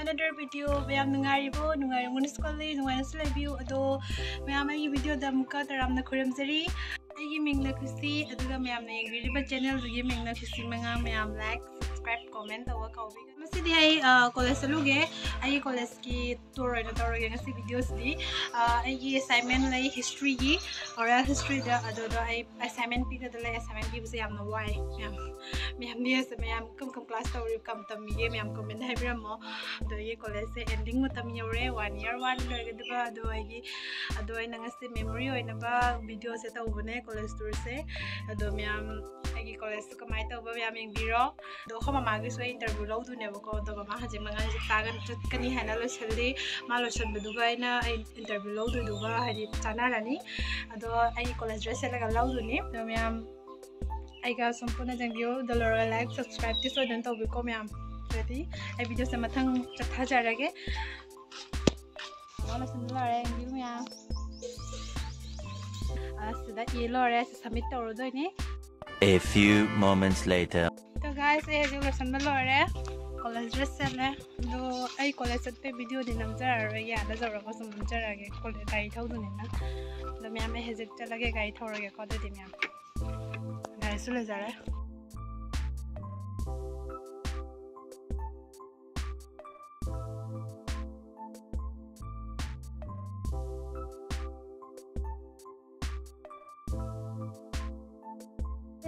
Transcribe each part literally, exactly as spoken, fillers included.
Another video. ꯃꯌꯥꯝ ꯅꯨꯡꯉꯥꯏꯔꯤꯕꯣ? ꯅꯨꯡꯉꯥꯏꯔꯝꯒꯅꯤꯁꯨ ꯈꯜꯂꯤ꯫ ꯅꯨꯡꯉꯥꯏꯅꯁꯨ ꯂꯩꯕꯤꯌꯨ꯫ ꯑꯗꯣ ꯃꯌꯥꯝ ꯑꯩꯒꯤ videoꯗ ꯑꯃꯨꯛꯀ ꯇꯔꯥꯝꯅ ꯈꯨꯔꯨꯝꯖꯔꯤ꯫ ꯑꯩꯒꯤ ꯃꯤꯡꯅ ꯈꯨꯁꯤ, ꯑꯗꯨꯒ ꯃꯌꯥꯝꯅ ꯌꯦꯡꯕꯤꯔꯤꯕ channelꯗꯨꯒꯤ ꯃꯤꯡꯅ ꯈꯨꯁꯤ ꯃꯉꯥ꯫ ꯃꯌꯥꯝ like, subscribe, comment ꯇꯧꯕ ꯀꯥꯎꯕꯤꯒꯅꯨ꯫ ꯉꯁꯤꯗꯤ ꯑꯩ college ꯆꯠꯂꯨꯒꯦ꯫ ꯑꯩꯒꯤ collegeꯀꯤ tour ꯑꯣꯏꯅ ꯇꯧꯔꯒꯦ ꯉꯁꯤ videoꯁꯤꯗꯤ꯫ ꯑꯩꯒꯤ assignment ꯂꯩ historyꯒꯤ, oral historyꯗ꯫ ꯑꯗꯨꯗꯣ ꯑꯩ assignment ꯄꯤꯒꯗ ꯂꯩ꯫ Assignment ꯄꯤꯕꯁꯦ ꯌꯥꯝꯅ ꯋꯥꯏ꯫ ꯃꯌꯥꯝ ꯃꯌꯥꯝ ꯃꯌꯥꯝ ꯀꯔꯝ ꯀꯔꯝ class ꯇꯧꯔꯤ, ꯀꯔꯝ ꯇꯝꯃꯤꯒꯦ ꯃꯌꯥꯝ comment ꯍꯥꯏꯕꯤꯔꯝꯃꯣ꯫ ꯑꯗꯣ ꯑꯩꯒꯤ collegeꯁꯦ ending ꯃꯇꯝ ꯌꯧꯔꯦ꯫ One year ꯋꯥꯠꯂꯤ ꯂꯣꯏꯒꯗꯕ꯫ ꯑꯗꯣ ꯑꯩꯒꯤ ꯑꯗꯣ ꯑꯩꯅ ꯉꯁꯤ memory ꯑꯣꯏꯅꯕ videoꯁꯦ ꯇꯧꯕꯅꯦ, college tourꯁꯦ꯫ ꯑꯗꯣ ꯃꯌꯥꯝ ꯑꯩꯒꯤ collegeꯇꯨ ꯀꯃꯥꯏꯅ ꯇꯧꯕ ꯃꯌꯥꯝ ꯌꯦꯡꯕꯤꯔꯣ꯫ ꯑꯗꯣ ꯑꯩꯈꯣꯏ ꯃꯃꯥꯒꯤꯁꯨ ꯑꯩ interview ꯂꯧꯗꯣꯏꯅꯦꯕꯀꯣ꯫ ꯑꯗꯣ ꯃꯃꯥ ꯍꯧꯖꯤꯛ ꯃꯉꯥꯅꯤꯁꯦ ꯆꯠꯀꯅꯤ ꯍꯥꯏꯅ ꯂꯣꯏꯁꯤꯜꯂꯤ꯫ ꯃꯥ ꯂꯣꯏꯁꯤꯟꯕꯗꯨꯒ ꯑꯩꯅ ꯑꯩ interview ꯂꯧꯗꯣꯏꯗꯨꯒ ꯍꯥꯏꯗꯤ ꯆꯥꯟꯅꯔꯅꯤ꯫ ꯑꯗꯣ ꯑꯩ college dress ꯁꯦꯠꯂꯒ ꯂꯧꯗꯣꯏꯅꯤ꯫ ꯑꯗꯣ ꯃꯌꯥꯝ ꯑꯩꯒ ꯁꯨꯝ ꯄꯨꯟꯅ ꯌꯦꯡꯕꯤꯌꯨ꯫ ꯑꯗꯣ ꯂꯣꯏꯔꯒ like, subscribeꯇꯤ ꯁꯣꯏꯗꯅ ꯇꯧꯕꯤꯀꯣ ꯃꯌꯥꯝ꯫ ꯑꯗꯨꯗꯤ ꯑꯩ videoꯁꯦ ꯃꯊꯪ ꯆꯠꯊꯖꯔꯒꯦ꯫ ꯃꯃꯥ ꯂꯣꯏꯁꯤꯟꯕ ꯂꯣꯏꯔꯦ, ꯌꯦꯡꯕꯤꯌꯨ ꯃꯌꯥꯝ꯫ ꯑꯁꯤꯗ ꯏ ꯂꯣꯏꯔꯦ, ꯁꯤ submit ꯇꯧꯔꯗꯣꯏꯅꯤ꯫ A few moments later. ꯑꯗꯣ guys, ꯑꯩ ꯍꯧꯖꯤꯛ ꯂꯣꯏꯁꯤꯟꯕ ꯂꯣꯏꯔꯦ, college dress ꯁꯦꯠꯂꯦ꯫ ꯑꯗꯣ ꯑꯩ college ꯆꯠꯄꯩ videoꯗꯤ ꯅꯝꯖꯔꯔꯣꯏꯒꯦ, ꯑꯥꯗ ꯌꯧꯔꯒ ꯁꯨꯝ ꯅꯝꯖꯔꯛꯑꯒꯦ꯫ College ꯒꯥꯔꯤ ꯊꯧꯗꯣꯏꯅꯤꯅ꯫ ꯑꯗꯣ ꯃꯌꯥꯝ, ꯑꯩ ꯍꯧꯖꯤꯛ ꯆꯠꯂꯒꯦ, ꯒꯥꯔꯤ ꯊꯧꯔꯒꯦꯀꯣ꯫ ꯑꯗꯨꯗꯤ ꯃꯌꯥꯝ, ꯒꯥꯔꯤꯁꯨ ꯂꯩꯖꯔꯦ꯫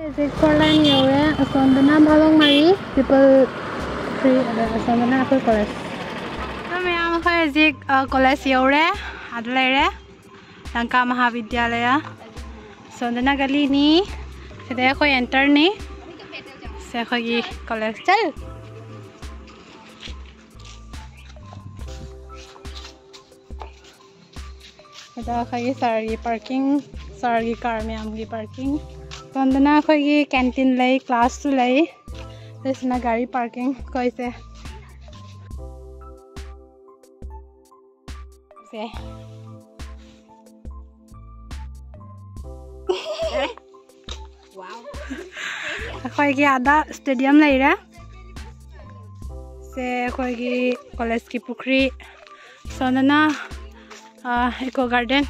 ꯍꯧꯖꯤꯛ four line ꯌꯧꯔꯦ꯫ ꯑꯁꯣꯝꯗꯅ ꯚꯥꯕꯣꯡ ꯃꯔꯤ, triple three, ꯑꯗ ꯑꯁꯣꯝꯗꯅ ꯑꯩꯈꯣꯏ college꯫ ꯑꯗꯣ ꯃꯌꯥꯝ, ꯑꯩꯈꯣꯏ ꯍꯧꯖꯤꯛ, ꯑ, college ꯌꯧꯔꯦ꯫ ꯑꯗ ꯂꯩꯔꯦ꯫ ꯂꯪꯀꯥ ꯃꯍꯥꯕꯤꯗ꯭ꯌꯥꯂꯌ꯫ ꯑꯁꯣꯝꯗꯅ ꯒꯂꯤꯅꯤ꯫ ꯁꯤꯗ ꯑꯩꯈꯣꯏ enterꯅꯤ꯫ ꯁꯦ ꯑꯩꯈꯣꯏꯒꯤ college꯫ ꯆꯠ! ꯑꯗ ꯑꯩꯈꯣꯏꯒꯤ sirꯒꯤ parking, sirꯒꯤ car ꯃꯌꯥꯝꯒꯤ parking꯫ ꯁꯣꯝꯗꯅ ꯑꯩꯈꯣꯏꯒꯤ canteen ꯂꯩ, classꯁꯨ ꯂꯩ꯫ ꯁꯤꯁꯤꯅ ꯒꯥꯔꯤ parking ꯑꯩꯈꯣꯏꯁꯦ꯫ ꯁꯦ꯫ ꯑꯩꯈꯣꯏꯒꯤ ꯑꯥꯗ stadium ꯂꯩꯔꯦ꯫ ꯁꯦ ꯑꯩꯈꯣꯏꯒꯤ ꯀꯣꯂꯦꯖꯀꯤ ꯄꯨꯈ꯭ꯔꯤ꯫ ꯁꯣꯝꯗꯅ ꯏꯀꯣ ꯒꯥꯔꯗꯦꯟ꯫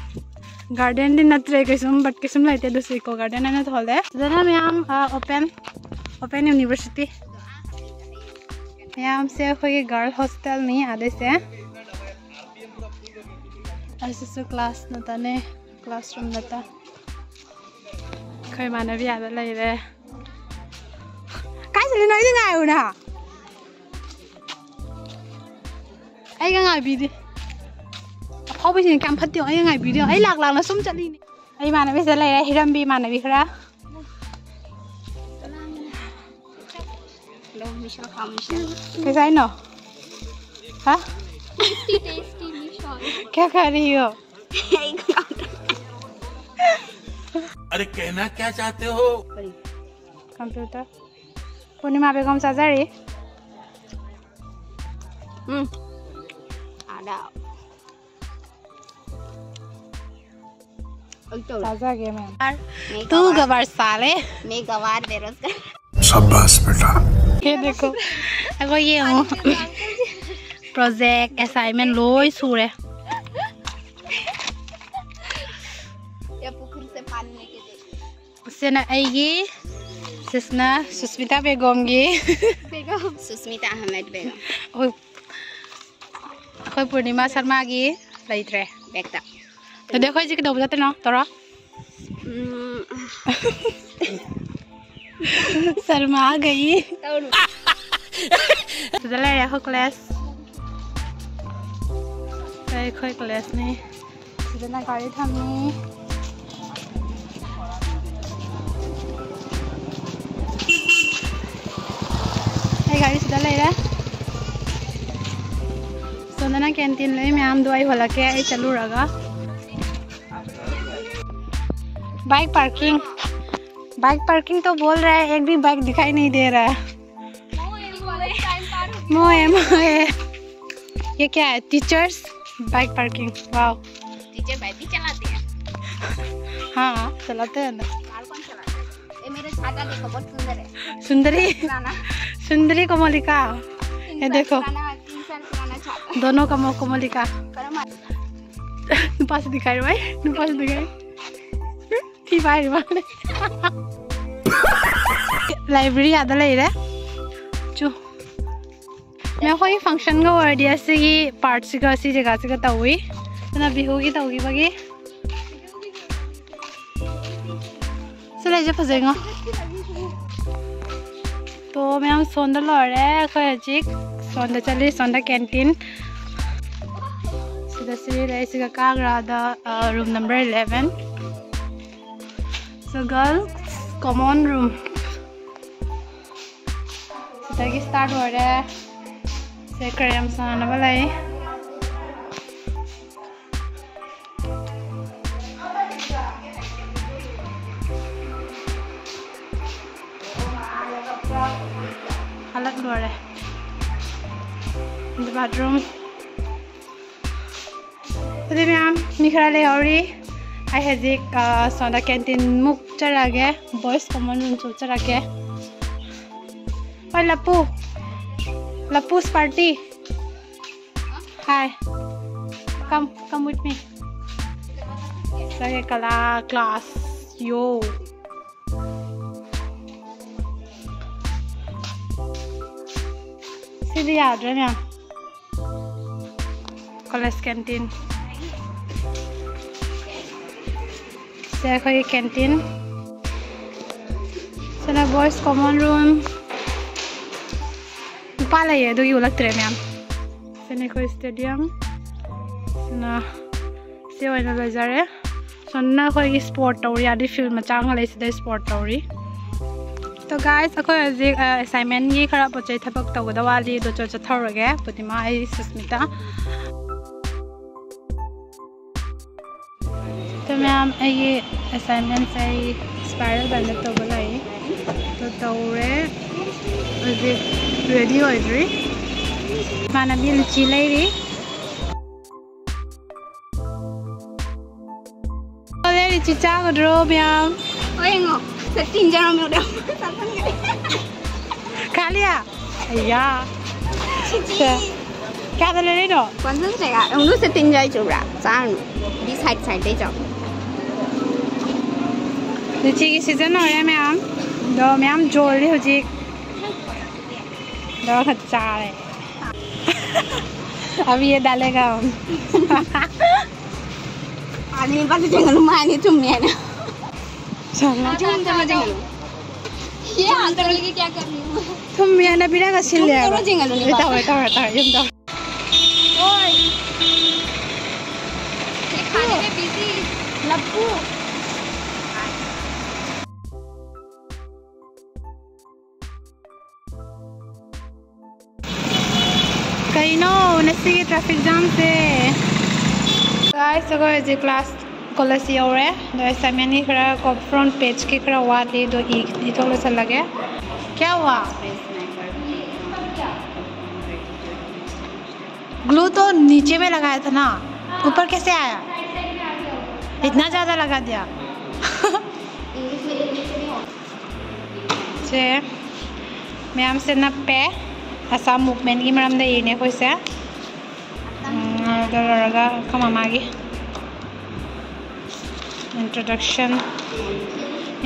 ꯒꯥꯔꯗꯦꯟꯗꯤ ꯅꯠꯇ꯭ꯔꯦ ꯀꯩꯁꯨꯝ, but ꯀꯩꯁꯨꯝ ꯂꯩꯇꯦ, ꯑꯗꯨꯁꯨ ꯏꯀꯣ ꯒꯥꯔꯗꯦꯟ ꯍꯥꯏꯅ ꯊꯣꯜꯂꯦ꯫ ꯁꯤꯗꯅ ꯃꯌꯥꯝ ꯑꯣꯄꯦꯟ, ꯑꯣꯄꯦꯟ ꯌꯨꯅꯤꯚꯔꯁꯤꯇꯤ꯫ ꯃꯌꯥꯝꯁꯦ ꯑꯩꯈꯣꯏꯒꯤ ꯒꯥꯔꯜ ꯍꯣꯁꯇꯦꯜꯅꯤ ꯑꯗꯩꯁꯦ꯫ ꯑꯁꯤꯁꯨ ꯀ꯭ꯂꯥꯁ ꯅꯠꯇꯅꯦ, ꯀ꯭ꯂꯥꯁꯔꯨꯝ ꯅꯠꯇ꯫ ꯑꯩꯈꯣꯏ ꯏꯃꯥꯟꯅꯕꯤ ꯑꯥꯗ ꯂꯩꯔꯦ꯫ ꯀꯥꯏ ꯆꯠꯂꯤꯅꯣ? ꯑꯩꯗꯤ ꯉꯥꯏꯌꯨꯅ꯫ ꯑꯩꯒ ꯉꯥꯏꯕꯤꯗꯦ꯫ ꯑꯐꯥꯎꯕꯤꯁꯤꯡꯅ ꯀꯌꯥꯝ ꯐꯠꯇꯦ ꯌꯦꯡꯉꯣ, ꯑꯩꯒ ꯉꯥꯏꯕꯤꯗꯦ ꯌꯦꯡꯉꯣ꯫ ꯑꯩ ꯂꯥꯛ ꯂꯥꯛꯅ ꯁꯨꯝ ꯆꯠꯂꯤꯅꯦ꯫ ꯑꯩ ꯏꯃꯥꯟꯅꯕꯤꯁꯤꯗ ꯂꯩꯔꯦ, ꯍꯤꯔꯝꯕꯤ ꯏꯃꯥꯟꯅꯕꯤ ꯈꯔ꯫ ꯀꯩ ꯆꯥꯏꯅꯣ? ꯍꯥ? ꯀꯌꯥ ꯈꯔꯤ ꯍꯣ? अरे कहना क्या चाहते हो? ꯀꯝꯄ꯭ꯌꯨꯇꯔ꯫ ꯄꯨꯔꯅꯤꯃꯥ ꯕꯦꯒꯝ ꯆꯥꯖꯔꯤ꯫ ꯎꯝ꯫ ꯑꯗ꯫ ꯑꯩ ꯇꯧꯔꯦ꯫ ꯆꯥꯖꯒꯦ ꯃꯌꯥꯝ꯫ ꯃꯤ ꯇꯨ ꯒꯋꯥꯔ꯫ ꯒꯕꯥꯔ ꯁꯥꯂꯦ꯫ ꯃꯤ ꯒꯋꯥꯔ ꯕꯦꯔꯣꯖꯒꯥꯔ꯫ शाबाश बेटा। ꯍꯦ ꯗꯦꯀꯣ꯫ ꯑꯩꯈꯣꯏ ꯌꯦꯡꯉꯣ꯫ ꯄ꯭ꯔꯣꯖꯦꯛ ꯑꯦꯁꯥꯏꯟꯃꯦꯟ ꯂꯣꯏ ꯁꯨꯔꯦ꯫ ये पुखरी से पानी लेके दे। ꯁꯤꯅ ꯑꯩꯒꯤ, ꯁꯤꯁꯅ ꯁꯨꯁꯃꯤꯇꯥ ꯕꯦꯒꯣꯝꯒꯤ꯫ ꯁꯨꯁꯃꯤꯇꯥ ꯑꯍꯃꯦꯗ ꯕꯦꯒꯝ꯫ ꯑꯩꯈꯣꯏ, ꯑꯩꯈꯣꯏ ꯄꯨꯔꯅꯤꯃꯥ ꯁꯔꯃꯥꯒꯤ ꯂꯩꯇ꯭ꯔꯦ꯫ ꯕꯦꯛꯇ꯫ ꯑꯗꯨꯗꯤ ꯑꯩꯈꯣꯏ ꯍꯧꯖꯤꯛ ꯀꯩꯗꯧꯕ ꯆꯠꯇꯣꯏꯅꯣ? ꯇꯧꯔꯣ꯫ ꯎꯝ꯫ ꯁꯔꯃꯥ ꯒꯩ꯫ ꯇꯧꯔꯨ꯫ ꯁꯤꯗ ꯂꯩꯔꯦ ꯑꯩꯈꯣꯏ ꯀꯣꯂꯦꯖ꯫ ꯁꯤꯗ ꯑꯩꯈꯣꯏ ꯀꯣꯂꯦꯖꯅꯤ꯫ ꯁꯤꯗꯅ ꯒꯥꯔꯤ ꯊꯝꯃꯤ꯫ ꯑꯩ ꯒꯥꯔꯤ ꯁꯤꯗ ꯂꯩꯔꯦ꯫ ꯁꯣꯝꯗꯅ ꯀꯦꯟꯇꯤꯟ ꯂꯩ ꯃꯌꯥꯝꯗꯣ ꯑꯩ ꯍꯣꯜꯂꯛꯀꯦ ꯑꯩ ꯆꯠꯂꯨꯔꯒ꯫ बाइक पार्किंग, बाइक पार्किंग तो बोल रहा है, एक भी बाइक दिखाई नहीं दे रहा है। मोए, मोए। ये क्या है? Teachers bike parking. Wow. Teacher bike भी चलाते हैं। हाँ, चलाते हैं ना। कार कौन चलाता है? ये मेरे छाता देखो, बहुत सुंदर है। सुंदरी। पुराना। सुंदरी कमलिका। ये देखो। पुराना, तीन साल पुराना छाता। दोनों का मुंह को मलिका। पर हमारे ꯅꯨꯄꯥꯁꯤꯗꯤ ꯈꯥꯏꯔꯣꯏ, ꯅꯨꯄꯥꯁꯤꯗꯤ ꯈꯥꯏꯔꯣꯏ꯫ ꯊꯤ ꯐꯥꯏꯔꯤ ꯃꯥꯜꯂꯦ꯫ ꯂꯥꯏꯕ꯭ꯔꯦꯔꯤ ꯑꯥꯗ ꯂꯩꯔꯦ꯫ ꯆꯨ꯫ ꯃꯦꯝ, ꯑꯩꯈꯣꯏꯒꯤ ꯐꯪꯁꯟꯒ ꯑꯣꯏꯔꯗꯤ ꯑꯁꯤꯒꯤ ꯄꯥꯔꯠꯁꯤꯒ ꯁꯤ ꯖꯒꯥꯁꯤꯒ ꯇꯧꯏ꯫ ꯑꯗꯨꯅ ꯕꯤꯍꯨꯒꯤ ꯇꯧꯈꯤꯕꯒꯤ꯫ ꯁꯤ ꯂꯩꯁꯦ ꯐꯖꯩꯉꯣ꯫ ꯇꯣ ꯃꯌꯥꯝ ꯁꯣꯟꯗ ꯂꯣꯏꯔꯦ꯫ ꯑꯩꯈꯣꯏ ꯍꯧꯖꯤꯛ ꯁꯣꯟꯗ ꯆꯠꯂꯤ, ꯁꯣꯟꯗ ꯀꯦꯟꯇꯤꯟ꯫ ꯁꯤꯗ ꯁꯤ ꯂꯩ, ꯁꯤꯒ ꯀꯥꯒ꯭ꯔꯥꯗ, ꯑ, room number eleven꯫ So girls, common room꯫ ꯁꯤꯗꯒꯤ start ꯑꯣꯏꯔꯦ꯫ ꯁꯦ ꯀꯔꯦꯝ ꯁꯥꯟꯅꯕ ꯂꯩ꯫ ꯍꯜꯂꯛ ꯂꯣꯏꯔꯦ꯫ ꯑꯗꯨ ꯕꯥꯊꯔꯨꯝ꯫ ꯑꯗꯨꯗꯤ ꯃꯌꯥꯝ, ꯃꯤ ꯈꯔ ꯂꯩꯍꯧꯔꯤ꯫ ꯑꯩ ꯍꯧꯖꯤꯛ, ꯑ, ꯁꯣꯝꯗ ꯀꯦꯟꯇꯤꯟꯃꯨꯛ ꯆꯠꯂꯛꯑꯒꯦ꯫ ꯕꯣꯏꯁ ꯀꯣꯃꯟ ꯔꯨꯝꯁꯨ ꯆꯠꯂꯛꯀꯦ꯫ ꯍꯣꯏ, ꯂꯄꯨ꯫ ꯂꯄꯨꯁ party. Hi. Come, come with me. ꯁꯦ ꯀꯂꯥ ꯀ꯭ꯂꯥꯁ꯫ ꯌꯣ꯫ ꯁꯤꯗꯤ ꯌꯥꯗ꯭ꯔꯦ ꯃꯌꯥꯝ꯫ College canteen. ꯁꯦ ꯑꯩꯈꯣꯏꯒꯤ ꯀꯦꯟꯇꯤꯟ꯫ ꯁꯤꯅ ꯕꯣꯏꯁ ꯀꯣꯃꯟ ꯔꯨꯝ꯫ ꯅꯨꯄꯥ ꯂꯩꯌꯦ, ꯑꯗꯨꯒꯤ ꯎꯠꯂꯛꯇ꯭ꯔꯦ ꯃꯌꯥꯝ꯫ ꯁꯤꯅ ꯑꯩꯈꯣꯏ ꯁ꯭ꯇꯦꯗꯤꯌꯝ꯫ ꯁꯤꯅ ꯁꯤ ꯑꯣꯏꯅ ꯂꯣꯏꯖꯔꯦ꯫ ꯁꯣꯝꯅ ꯑꯩꯈꯣꯏꯒꯤ ꯁ꯭ꯄꯣꯔꯠ ꯇꯧꯔꯤ, ꯑꯗꯩ ꯐꯤꯜ ꯃꯆꯥ ꯑꯃ ꯂꯩ, ꯁꯤꯗ ꯁ꯭ꯄꯣꯔꯠ ꯇꯧꯔꯤ꯫ ꯇꯣ ꯒꯥꯏꯁ, ꯑꯩꯈꯣꯏ ꯍꯧꯖꯤꯛ, ꯑ, ꯑꯦꯁꯥꯏꯟꯃꯦꯟꯒꯤ ꯈꯔ ꯄꯣꯠ ꯆꯩ ꯊꯕꯛ ꯇꯧꯒꯗꯕ ꯋꯥꯠꯂꯤ, ꯑꯗꯣ ꯆꯠ-, ꯆꯠꯊꯧꯔꯒꯦ꯫ ꯄꯨꯔꯅꯤꯃꯥ, ꯑꯩ, ꯁꯨꯁꯃꯤꯇꯥ꯫ ꯇꯣ ꯃꯌꯥꯝ, ꯑꯩꯒꯤ ꯑꯦꯁꯥꯏꯟꯃꯦꯟꯁꯦ ꯑꯩ ꯁ꯭ꯄꯥꯏꯔꯦꯜ ꯕꯥꯏꯟꯗꯤꯡ ꯇꯧꯕ ꯂꯥꯛꯏ꯫ ꯇꯣ ꯇꯧꯔꯦ꯫ ꯍꯧꯖꯤꯛ ꯔꯦꯗꯤ ꯑꯣꯏꯗ꯭ꯔꯤ꯫ ꯏꯃꯥꯟꯅꯕꯤ ꯂꯤꯆꯤ ꯂꯩꯔꯤ꯫ ꯍꯣꯔꯦꯟ ꯂꯤꯆꯤ ꯆꯥꯒꯗ꯭ꯔꯣ ꯃꯌꯥꯝ? ꯍꯣꯏ, ꯌꯦꯡꯉꯣ꯫ ꯁꯦ ꯇꯤꯟ ꯆꯥꯔꯝꯃꯦ, ꯎꯗ꯫ ꯆꯥꯁꯟꯈ꯭ꯔꯦ꯫ ꯈꯥꯂꯤꯌꯥ? ꯑꯌꯥ꯫ ꯁꯦ, ꯀꯌꯥꯗ ꯂꯩꯔꯛꯏꯅꯣ? ꯄꯟꯖꯟ ꯆꯩꯒ ꯅꯪꯗꯨ ꯁꯦ ꯇꯤꯟꯖꯥꯏ ꯆꯨꯕ꯭ꯔꯥ? ꯆꯥꯔꯅꯨ꯫ ꯗꯤ ꯁꯥꯏꯠ ꯁꯥꯏꯠꯇꯩ ꯆꯥꯎ꯫ ꯂꯤꯆꯤꯒꯤ ꯁꯤꯖꯟ ꯑꯣꯏꯔꯦ ꯃꯌꯥꯝ꯫ ꯑꯗꯣ ꯃꯌꯥꯝ ꯌꯣꯜꯂꯤ ꯍꯧꯖꯤꯛ꯫ ꯑꯗꯣ ꯈꯔ ꯆꯥꯔꯦ꯫ अब ये डालेगा हम। ꯑꯥꯗ ꯂꯨꯄꯥ ꯆꯥꯇ꯭ꯔꯦꯠ ꯂꯨꯄꯥ ꯆꯥꯅꯤ ꯊꯨꯝꯃꯦ ꯍꯥꯏꯅ꯫ ꯆꯠꯂꯣ꯫ ꯊꯨꯝ ꯇꯧꯔ ꯆꯦꯟꯒꯅꯨ꯫ ये हाथ धोने की क्या करनी है? ꯊꯨꯝꯃꯦ ꯍꯥꯏꯅ ꯄꯤꯔꯒ ꯁꯤꯜꯂꯦ ꯍꯥꯏꯕ꯫ ꯊꯨꯝ ꯇꯧꯔ ꯆꯦꯟꯒꯅꯨ, ꯑꯦ, ꯇꯧꯔꯦ, ꯇꯧꯔꯦ, ꯇꯧꯔꯦ, ꯌꯨꯝ ꯇꯧꯔꯦ꯫ ꯍꯣꯏ꯫ ये खाने में बिजी। लप्पू। ꯀꯩꯅꯣ ꯉꯁꯤꯒꯤ ꯇ꯭ꯔꯥꯐꯤꯛ ꯖꯥꯝꯁꯦ? Guys, ꯑꯩꯈꯣꯏ ꯍꯧꯖꯤꯛ ꯀ꯭ꯂꯥꯁ ꯀꯣꯂꯦꯖ ꯌꯧꯔꯦ꯫ ꯑꯗꯣ ꯑꯦꯁꯥꯏꯟꯃꯦꯟꯒꯤ ꯈꯔ ꯀꯣ-, ꯐ꯭ꯔꯟꯠ ꯄꯦꯖꯀꯤ ꯈꯔ ꯋꯥꯠꯂꯤ, ꯑꯗꯣ ꯏ-, ꯏꯊꯣꯛ ꯂꯣꯏꯁꯜꯂꯒꯦ꯫ क्या हुआ? ग्लू तो नीचे में लगाया था ना, ऊपर कैसे आया? इतना ज़्यादा लगा दिया। ꯁꯦ, ꯃꯌꯥꯝꯁꯦ ꯅꯞꯄꯦ꯫ ꯑꯁꯥꯝ ꯃꯨꯚꯃꯦꯟꯒꯤ ꯃꯔꯝꯗ ꯏꯔꯤꯅꯦ ꯑꯩꯈꯣꯏꯁꯦ꯫ ꯎꯝ, ꯑꯗꯨ ꯂꯣꯏꯔꯒ ꯑꯩꯈꯣꯏ ꯃꯃꯥꯒꯤ introduction,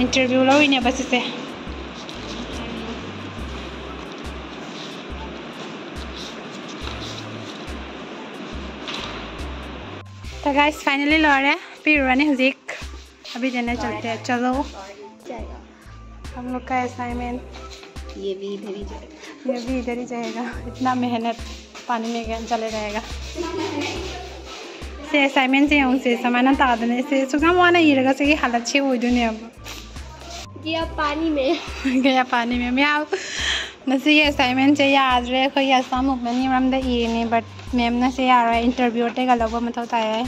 interview ꯂꯧꯔꯤꯅꯦꯕ ꯁꯤꯁꯦ꯫ तो guys, finally ꯂꯣꯏꯔꯦ, ꯄꯤꯔꯨꯔꯅꯤ ꯍꯧꯖꯤꯛ꯫ अभी देने चलते हैं, चलो। हम लोग का असाइनमेंट ये भी इधर ही जाएगा। ये भी इधर ही जाएगा। इतना मेहनत पानी में गया, चले जाएगा। ꯁꯦ, ꯑꯦꯁꯥꯏꯟꯃꯦꯟꯁꯦ ꯌꯦꯡꯉꯨꯁꯦ, ꯁꯨꯃꯥꯏꯅ ꯇꯥꯗꯅ ꯁꯦ, ꯁꯨꯛꯌꯥꯝ ꯋꯥꯅ ꯏꯔꯒ ꯁꯤꯒꯤ ꯍꯥꯂꯠꯁꯦ ꯑꯣꯏꯗꯣꯏꯅꯦꯕ꯫ गया पानी में। गया पानी में, ꯃꯌꯥꯝ꯫ ꯉꯁꯤꯒꯤ ꯑꯦꯁꯥꯏꯟꯃꯦꯟꯁꯦ ꯌꯥꯗ꯭ꯔꯦ꯫ ꯑꯩꯈꯣꯏꯒꯤ ꯑꯁꯥꯝ ꯃꯨꯚꯃꯦꯟꯒꯤ ꯃꯔꯝꯗ ꯏꯔꯤꯅꯤ, but ꯃꯦꯝꯅ ꯁꯤ ꯌꯥꯔꯣꯏ, ꯏꯟꯇꯔꯚ꯭ꯌꯨ ꯑꯇꯩꯒ ꯂꯧꯕ ꯃꯊꯧ ꯇꯥꯏ ꯍꯥꯏ꯫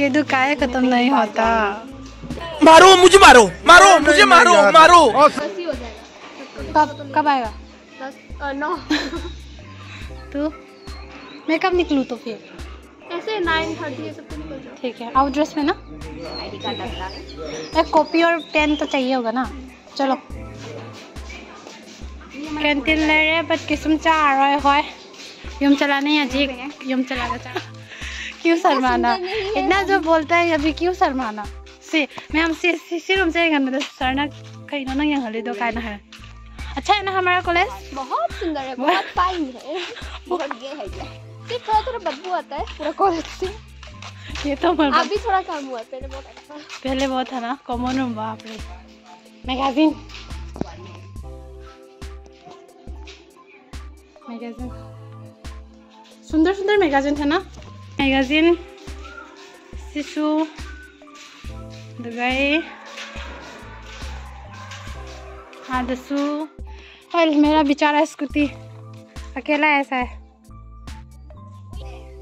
ये दुख आए खत्म नहीं होता। मारो, मुझे मारो, मारो, मुझे मारो, मारो। कब, कब आएगा? दस, अ, नौ। तो मैं कब निकलूँ तो फिर? ऐसे नाइन थर्टी ऐसे तो निकल जाओ। ठीक है, आउट ड्रेस में ना? आईडी कार्ड लगता है। एक कॉपी और पेन तो चाहिए होगा ना? चलो। Canteen ꯂꯩꯔꯦ, but ꯀꯩꯁꯨꯝ ꯆꯥꯔꯔꯣꯏ ꯑꯩꯈꯣꯏ꯫ ꯌꯨꯝ ꯆꯠꯂꯅꯤ ꯍꯧꯖꯤꯛ꯫ ꯌꯨꯝ ꯆꯠꯂꯒ ꯆꯥ꯫ क्यों शर्माना? इतना जो बोलता है अभी क्यों शर्माना? ꯁꯤ ꯃꯌꯥꯝ ꯁꯤ ꯁꯤ ꯁꯤ ꯔꯨꯝꯁꯦ ꯌꯦꯡꯍꯟꯕꯗ ꯁꯥꯔꯅ "ꯀꯩꯅꯣ ꯅꯪ ꯌꯦꯡꯍꯜꯂꯤꯗꯣ?" ꯀꯥꯏꯅ ꯍꯥꯏ꯫ अच्छा है ना हमारा कॉलेज? बहुत सुंदर है, बहुत फाइन है। बहुत ये है ये। सिर्फ थोड़ा थोड़ा बदबू आता है पूरा कॉलेज से। ये तो मैं आप भी थोड़ा कम हुआ है, पहले बहुत अच्छा। पहले बहुत था ना, कॉमन रूम। बाप रे। मैगज़ीन, मैगज़ीन, सुंदर सुंदर मैगज़ीन था ना। मैगज़ीन, ꯁꯤꯁꯨ, ꯑꯗꯨꯒ ꯑꯩ ꯑꯥꯗꯁꯨ꯫ ꯍꯣꯏ, मेरा बेचारा स्कूटी अकेला ऐसा है।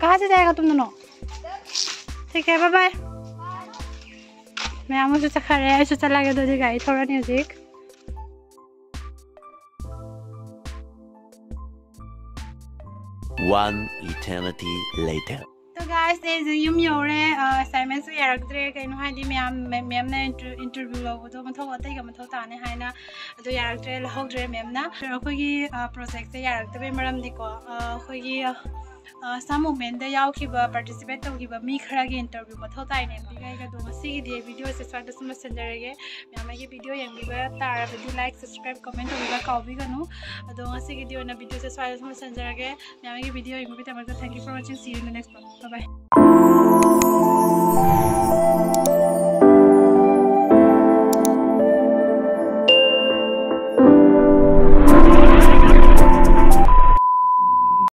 कहाँ से जाएगा तुम दोनों? ठीक है, बाय बाय। ꯃꯌꯥꯝ ꯑꯃꯁꯨ ꯆꯠꯈꯔꯦ, ꯑꯩꯁꯨ ꯆꯠꯂꯒꯦ꯫ ꯑꯗꯨꯗꯤ ꯒꯥꯔꯤ ꯊꯧꯔꯅꯤ ꯍꯧꯖꯤꯛ꯫ One eternity later. तो गाइस, ꯑꯩꯁꯦ ꯌꯨꯝ ꯌꯧꯔꯦ꯫ ꯑ, ꯑꯦꯁꯥꯏꯟꯃꯦꯟꯁꯨ ꯌꯥꯔꯛꯇ꯭ꯔꯦ, ꯀꯩꯅꯣ ꯍꯥꯏꯗꯤ ꯃꯌꯥꯝ, ꯃꯦꯝꯅ ꯏꯟꯇꯔ-, ꯏꯟꯇꯔꯚ꯭ꯌꯨ ꯂꯧꯕꯗꯣ ꯃꯊꯧ ꯑꯇꯩꯒ ꯃꯊꯧ ꯇꯥꯅꯤ ꯍꯥꯏꯅ, ꯑꯗꯨ ꯌꯥꯔꯛꯇ꯭ꯔꯦ, ꯂꯧꯍꯧꯗ꯭ꯔꯦ ꯃꯦꯝꯅ꯫ ꯑꯩꯈꯣꯏꯒꯤ, ꯑ, ꯄ꯭ꯔꯣꯖꯦꯛꯁꯦ ꯌꯥꯔꯛꯇꯕꯩ ꯃꯔꯝꯗꯤꯀꯣ, ꯑ, ꯑꯩꯈꯣꯏꯒꯤ, ꯑ, ꯁꯝ ꯃꯨꯚꯃꯦꯟꯗ ꯌꯥꯎꯈꯤꯕ, ꯄꯥꯔꯇꯤꯁꯤꯄꯦꯠ ꯇꯧꯈꯤꯕ ꯃꯤ ꯈꯔꯒꯤ ꯏꯟꯇꯔꯚ꯭ꯌꯨ ꯃꯊꯧ ꯇꯥꯏꯅꯦ ꯃꯦꯝꯒꯩꯒ꯫ ꯑꯗꯣ ꯉꯁꯤꯒꯤꯗꯤ ꯑꯩ ꯚꯤꯗꯤꯑꯣꯁꯦ ꯁ꯭ꯋꯥꯏꯗ ꯁꯨꯝ ꯂꯣꯏꯁꯤꯟꯖꯔꯒꯦ꯫ ꯃꯌꯥꯝ ꯑꯩꯒꯤ ꯚꯤꯗꯤꯑꯣ ꯌꯦꯡꯕꯤꯕ ꯇꯥꯔꯕꯗꯤ ꯂꯥꯏꯛ, ꯁꯕꯁꯀ꯭ꯔꯥꯏꯕ, ꯀꯃꯦꯟ ꯇꯧꯕꯤꯕ ꯀꯥꯎꯕꯤꯒꯅꯨ꯫ ꯑꯗꯣ ꯉꯁꯤꯒꯤꯗꯤ ꯑꯣꯏꯅ ꯚꯤꯗꯤꯑꯣꯁꯦ ꯁ꯭ꯋꯥꯏꯗ ꯁꯨꯝ ꯂꯣꯏꯁꯤꯟꯖꯔꯒꯦ꯫ ꯃꯌꯥꯝ ꯑꯩꯒꯤ video ꯌꯦꯡꯕꯤꯕꯒꯤꯗꯃꯛꯇ thank you for watching. See you in the next vlog. Bye bye.